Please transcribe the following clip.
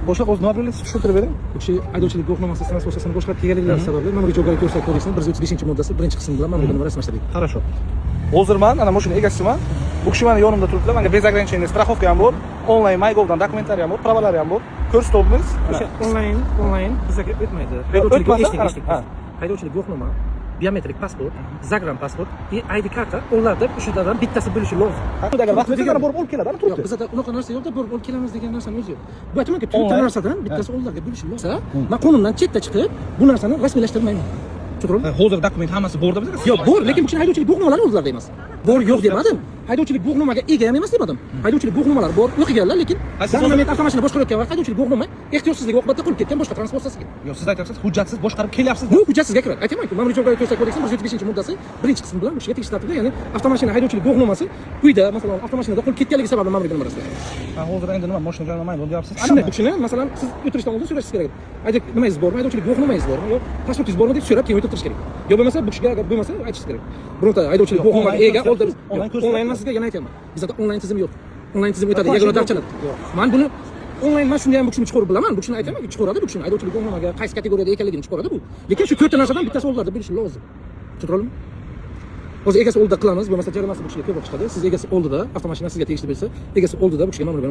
Boshliq, o'zi nima bilasiz, tushuntirib bering. Bu kishi haydovchilik guvohnomasi transport vositasini boshqarib kelganliklari sababli Ma'muriy javobgarlik to'g'risidagi kodeksning 135-moddasi birinchi qismi bilan ma'muriy nima rasmiylashtirdik. Хорошо. Hozir man ana mashina egasiman. Bu kishi mani yonimda turibdilar. Manga без ограничения страховка ham bor, onlayn MyGovdan dokumentlari ham bor, права lari ham bor. Ko'rsatyapmiz. O'sha onlayn bizga o'tmaydi. Haydovchilik O'tmasa, eshiting, ha, eshiting. Ha. Haydovchilik guvohnoma, biometrik pasport, загран pasport и ID karta ularda shulardan bittasi bo'lishi lozim. Agar vaqt bo'lsa, mana borib olib keladi, ana Yo'q, turibdi. Bizada unaqa narsa yo'qda, borib olib kelamiz degan narsani o'zi yo'q. Bu aytamanki, to'rtta Onlayn. Narsadan bittasi ularga bo'lishi lozim. Man qonundan chetda chiqib, bu narsani rasmiylashtirmayman. Tushundingmi? Hozir dokument hammasi borda bizga. Yo'q, bor, lekin bu kishini haydovchilik guvohnomalari o'zlarida emas. Bor, yo'q demadim. Haydovchilik guvohnomaga ega ham emas demadim. Haydovchilik guvohnomalari bor, o'qiganlar, lekin Ha, siz dan moment avtomashina boshqarayotgan vaqt haydovchilik guvohnoma ehtiyotsizlik oqibatida qolib ketgan boshqa transport vositasiga. Yo'q, siz aytyapsiz, hujjatsiz boshqarib kelyapsiz. Bu hujjat sizga kiradi. Aytamanku, Ma'muriy javobgarlik to'g'risidagi kodeksning 135-moddasi birinchi qismi bilan bu kishiga tegishli tartibda, ya'ni avtomashina haydovchilik guvohnomasi uyda, masalan, avtomashinada qolib ketganligi sababli ma'muriy nima rasmiylashtiriladi. Ha, hozir endi nima, mashina joylamaydi deyapsiz. Shunday, bu kishini, masalan, siz o'tirishdan oldin so'rashingiz kerak edi. Aytib, nimangiz bormi, haydovchilik guvohnomangiz bormi, yo pasportingiz bormi deb so'rab, keyin o'tirtirish kerak. Yo bo'lmasa, bu kishiga agar bo'lmasa, aytishingiz kerak. Bironta haydovchilik Yo'q, guvohnomaga onlayn ega ko'rsatyapsiz. oldin Onlayn ko'rsatyapsiz. Onlayn emas, sizga yana aytyapman. Bizada onlayn tizim yo'q. Onlayn tizim o'tadi, Planshet yagona yo'q. davlat. Man buni onlayn, man shunda ham bu kishini chiqarib bilaman. Bu kishini aytamanki, chiqaradi bu kishini haydovchilik guvohnomaga qaysi kategoriyada ekanligini chiqaradi bu. Lekin shu to'rtta narsadan bittasi ularda bo'lishi lozim. Tushuntira oldimmi? Hozir egasi oldida qilamiz, bo'lmasa jarimasi bu kishiga ko'proq chiqadi. Siz egasi oldida, avtomashina sizga tegishli bo'lsa, egasi oldida bu kishiga ma'muriy